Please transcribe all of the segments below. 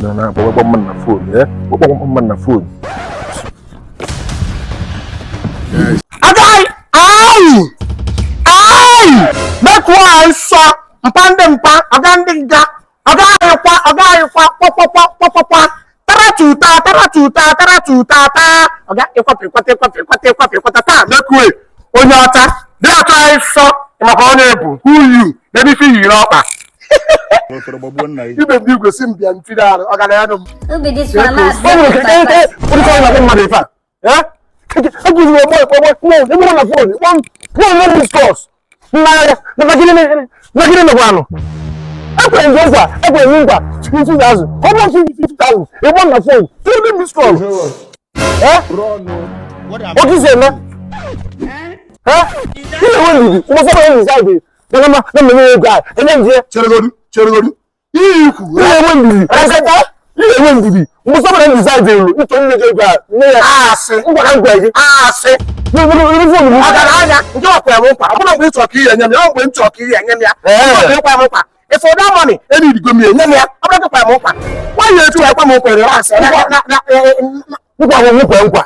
Na-akpọ mmadụ na phone, kpọkpọ mmadụ na phone. Agaghị ayi ayi mekwa nsọ mpa ndị mpa ọga ndị nga ọ gaghịkwa ọ gaghịkwa kpọkpọkpọ kpọkpọkpọ taratuta taratuta taratuta ta ọga ịkwapụ ịkwata ịkwapụ ịkwata ịkwapụ ịkwata taa mekwe onye ọcha dị atọ anyị nsọ maka onye bụ who you n'ebe ife yiri ọkpa ibe m igwe si m bịa ntiri arụ ọgaranya nụ m. Who be this one? Ma O nwere ike ike ụdị ọrụ na mmadụ ife a. Ekwuziri ọgbọ ọgbọ no ebe na phone kpọm phone no discuss. Nna ya na gịnị na gịnị mekwa anụ. Ekwere gị nkwa ekwere gị nkwa 50,000 ọ bụ 50,000 ịgbọ na phone three miss call. Otu si eme. Ị na-enwe ndidi ụbọchị ọbụla enyi saịdị na na na mmemme ego a enye nje. Cheregodu cheregodu ihe ikwu. Ị na-enwe ndidi ị na-enwe ndidi mgbe sọbara ndị saịdị elu ịchọ nne gị ego a nne ya asị ngwa ka ngwa gị asị phone m. Ọgaranya nke ọkwa ya m nkwa ọ bụrụ mgbe ị chọrọ ka ihe enye m ya ọ mgbe m chọrọ ka ihe enye m ya ọ bụ ịkwa m nkwa. If for that money enidigo m ya enye m ya ọ bụrụ ịkwa m nkwa nwaanyị etu ekwa m nkwa relax nkwa bụ nkwa nkwa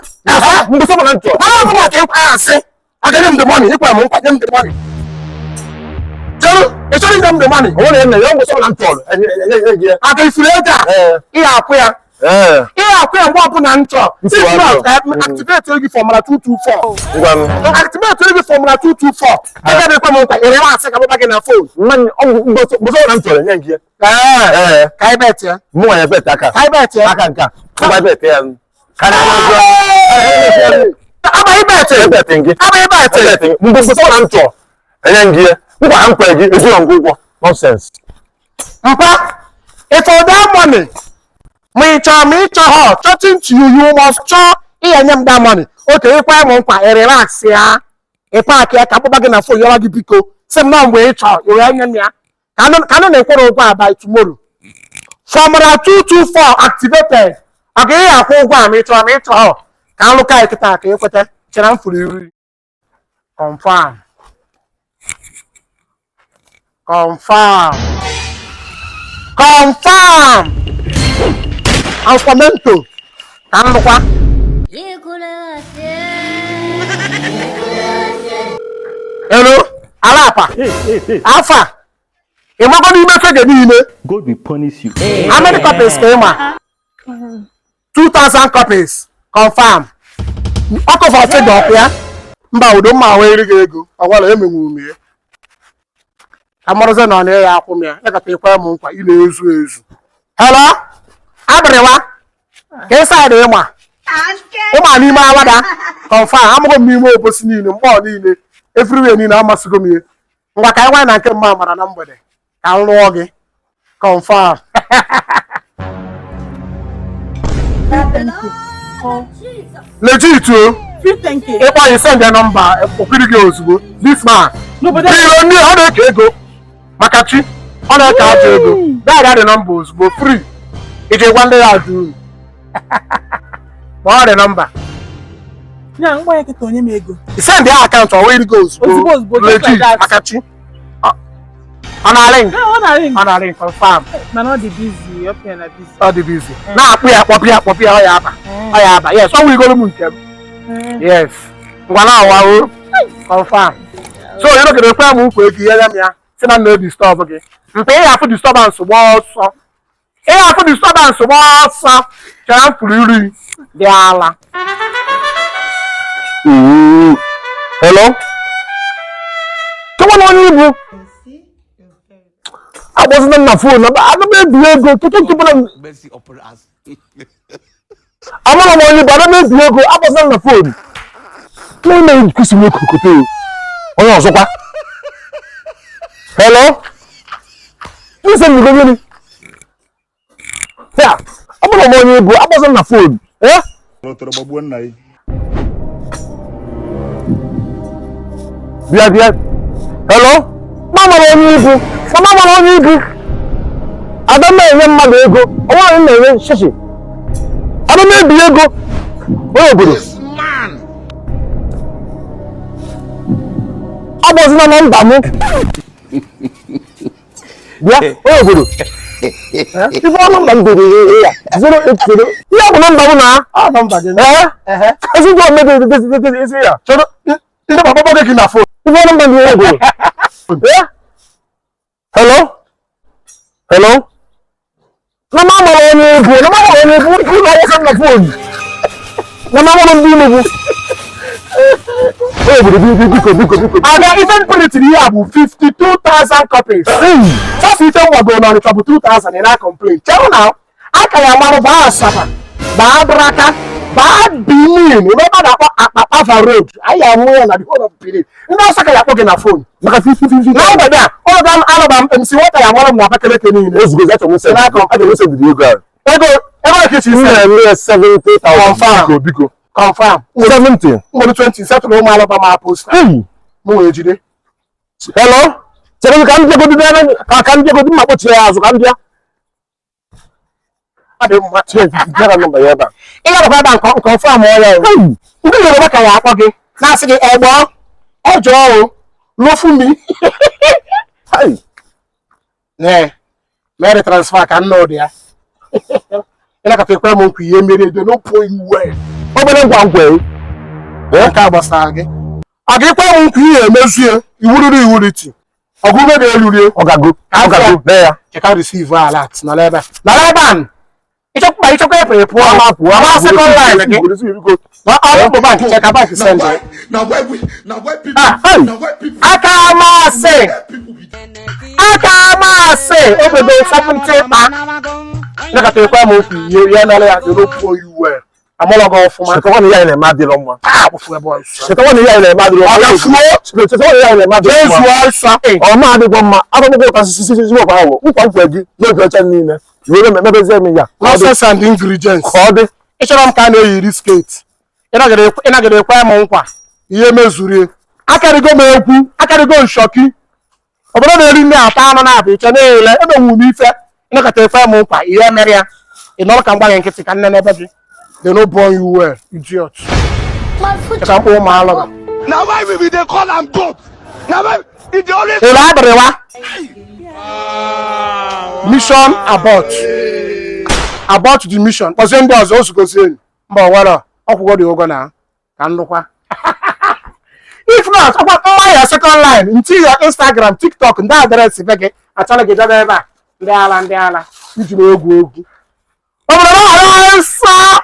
mgbe sọbara m chọrọ ọ bụrụ ka ịkwa asị aga nye m the money ịkwa m nkwa nye m the money chere ị chọrọ inye m the money ọ bụrụ na ya mgbe sọbara m chọrọ enye gị ya. Aga ifuru ego a ị ga-akwụ ya ị ga-akwụ ya mgbe ọbụla m chọrọ. Nsogbu If not, adịrọ. Activate gị formula 224. Ngwa m. Activate gị formula 224 ebe dị ekwe m nkwa ị relax ka mụba gị na phone. Mmanya ọ bụ mgbe sọbara m chọrọ enye gị ya. Ee, ka anyị bet ya. Mụ nwa ya bet aka. Ka anyị bet ya. Aka nke a ngwa bet ya ka na Agbaghị bet. Bet gị. Agbaghị bet. Bet gị mgbe sọbara m chọrọ enye gị ya nkwa ha nkwa gị ejirọ ngwa ụgwọ nonsense. Mpa, if for that money ma ị chọrọ ma ị chọrọ chọtin to you, you must chọọ ihe nye m that money. Oke ịkwa m nkwa ị relax ya ị paakị ya ka mkpụba gị na phone yọrọ gị biko sị m na mgbe ị chọrọ i wee nye m ya ka anụ na-ekwere ụgwọ a by tomorrow. Formula 224 activated. Ọ ga-eyi akwụ ụgwọ a ma ị chọrọ ma ị chọrọ ka alụka anyị kịta ka ekweta chere m furu iri. Confirm. Confirm. Confirm. Alfamento. Ka m lụkwa. Hello, Alapa. Alpha. Ị mago n'ime fege niile. God will punish you. How many copies ka ị ma? 2000 copies. Confirm. Ọkụ for fege ọkụ ya. Mba udo mma ahụ eri gị ego. Ọgwala emenwu m ya. Ka mmarụzi na ọ na-eya akwụ m ya. Ya kata ikwe m nkwa ị na-ezu ezu. Hello? Abịrịwa. Ka ị saịdị ịma. Ịma n'ime awada. Confirm. Amụgo m n'ime obosi niile, mgbọ niile, everywhere niile amasịgo m ihe. Ngwa ka anyị nwanyị na nke mma amara na mgbede. Ka m lụọ gị. Confirm. Legit o. Ịkpọ anyị send ya nọmba okwiri gị ozugbo. This man. Billionaire ọ na-eke ego maka chi ọ na-eke ajọ ego. Bịa dị nọmba ozugbo free. Iji gwa ndị ya ajụ uru. Kpọọ dị nọmba. Ya ngwa ya kịta onye m ego. Send ya akaụntụ ọ wee gị ozugbo. Ozugbo ozugbo, just like Legit that. maka chi. Ọ na-alị Na ọ na-arị ọ na-alị confirm. mana ọ dị busy, ọ pịa na busy. Ọ dị busy. Na-akpụ ya kpọpụ ya kpọpụ ya ọ ya aba. Ọ ya aba. Yes, ọ wụgoro m nke m. Yes. Ngwa na awa o. Confirm. So onye nọgide ekwe m nkwa ego ihe m ya si na nna disturb gị. Mpe ị ga-afụ disturbance gbaa ọsọ. Ị ga-afụ disturbance gbaa ọsọ. Chere m furu iri dị ala. Hello? Chọkwa na onye ibu akpọzina m na phone ana m ebi ego tutu tupu na amara m onye ibu ana m ebi ego akpọzina m na phone na-eme kwụsị nwoke kote onye ọzọkwa. Hello? Nsị m gịnị? Ya, amara m onye ibu akpọzina m na phone. Bịa bịa. Hello? Mama onye ibu. Mama mara onye ibu. Ada m enye mmadụ ego. Ọ nwaanyị na-enye shishi. Ada m ebi ego. Onye obodo. Agbazina nọmba m. Bịa, onye obodo. Ife ọ nọmba m dere ya 080. Ihe bụ nọmba m na. Ọ nọmba gị. Ee? Ezigbo omebe ezi ya. Chọrọ ndị papa gị na phone. Ife ọ nọmba m dere ego. Ee? Hello? Hello? Na m amara onye egwu, na m amara onye egwu, ụlọ awụsa m na phone. Na m amara ndị Enugu. Onye obodo biko biko biko. Aga ife m printiri ihe a bụ 52,000 copies. Sọsọ ife m gwagoro n'Ọnịcha bụ 2,000 ị na-complain. Chere na aka ya marụ baa Asaba, baa Abraka, baa Benin, ebe a na-akpọ Akpakpava Road. Anyị amụ ya na the whole of Benin. Ndị ọsọ ka ya akpọ gị na phone. Maka 50-50. Na mgbede a, ọ ga alọba m MC Wọta ya amara m na Abakaliki niile. Ozugbo achọrọ m send. Achọrọ m send ego ahụ. Ego ebe a ka esi M send. na-eme ya 70,000. Confirm. Biko biko. Confirm. 70. Nwere 20 setụrụ ụmụ alọba ma posta. Hey! M wee jide. Hello? Chere ka m bịagodu n'ebe ka m bịagodu ma kpọchie ya azụ ka m bịa. Ọ dị mma. Bịara nọmba ya ebe a. Ị ga-abakwa ebe a nke confirm ọ ya o. Ndị Yoruba ka ya akpọ gị na-asị gị ẹgbọ́ ọjọ́ o ló fún mi. Hey! Nee, mere transfer ka nna ụdị ya. Ịnakọta ekwe m nkwa ihe mere edo n'ụpụ iwe. Obere nkwa nkwa e. Nke a gbasara gị. Ọ ga-ekwe m nkwa ihe emezie iwuriri iwuriti. Ọgụ ume ga-elurie. Ọ ga-agụ. Ọ ga-agụ. Lee ya. Cheka receive alert nọ n'ebe a. Nọ n'ebe a. Ịchọkwa ịchọkwa ịpụ ịpụ Ọ ọ pụọ. Ama second line gị. Biko. Na ọ bụ bank cheka bank Na send. why na why we na why people Ah, hey. na why people Aka amasị. people be Aka amasị. Obodo 70 kpa. Ịnakọta ekwe m nkwa ihe ya mere ya dị n'okwu iwe. Amụlọ gị ọfụma. Chetakwa na ihe anyị na-eme adịrọ mma. Ah, wụfu ebe ọsọ. Chetakwa na ihe anyị na-eme adịrọ mma. Ọ ga-fuo. Chetakwa na ihe anyị na-eme adịrọ Jee mma. zuo ọsọ. Ọ ma adịghị mma. Akpụkpọ ụka sisi sisi ọkwa ahụ. Nkwa nkwa gị n'oge ọcha niile. Were m emebezie m ya. Ka ọ dị. Nonsense and ingredients. Ka ọ dị. Ị chọrọ m ka a na-eyiri skirt. Ịnagide ekwe m nkwa. Ihe mezurie. Akarịgo m egwu. Akarịgo nshọki. Obodo na-eri nne ata anụ na-abụ iche na-ele emenwu m ife. Ịnakọta ekwe m nkwa. Ihe mere ya. Ị nọrọ ka m gwa gị nkịtị ka nne n'ebe gị. They no born you well, idiot. Cheka mkpụ ụmụ alụba. na why we be dey call am goat na why e dey always. Ịlụ abịrịwa. Mission abort. Abort the mission. Kpọzie ndị ọzọ ozugozie enyi. Mba ọwara ọkwụgo dị ụgwọ na ka nnukwa. If not, ọkwa mma ya second line nti ya Instagram, TikTok, ndị address be gị achọrọ gị debe ebe a. Ndị ala ndị ala iji m egwu egwu. Obodo na-ara nsọ.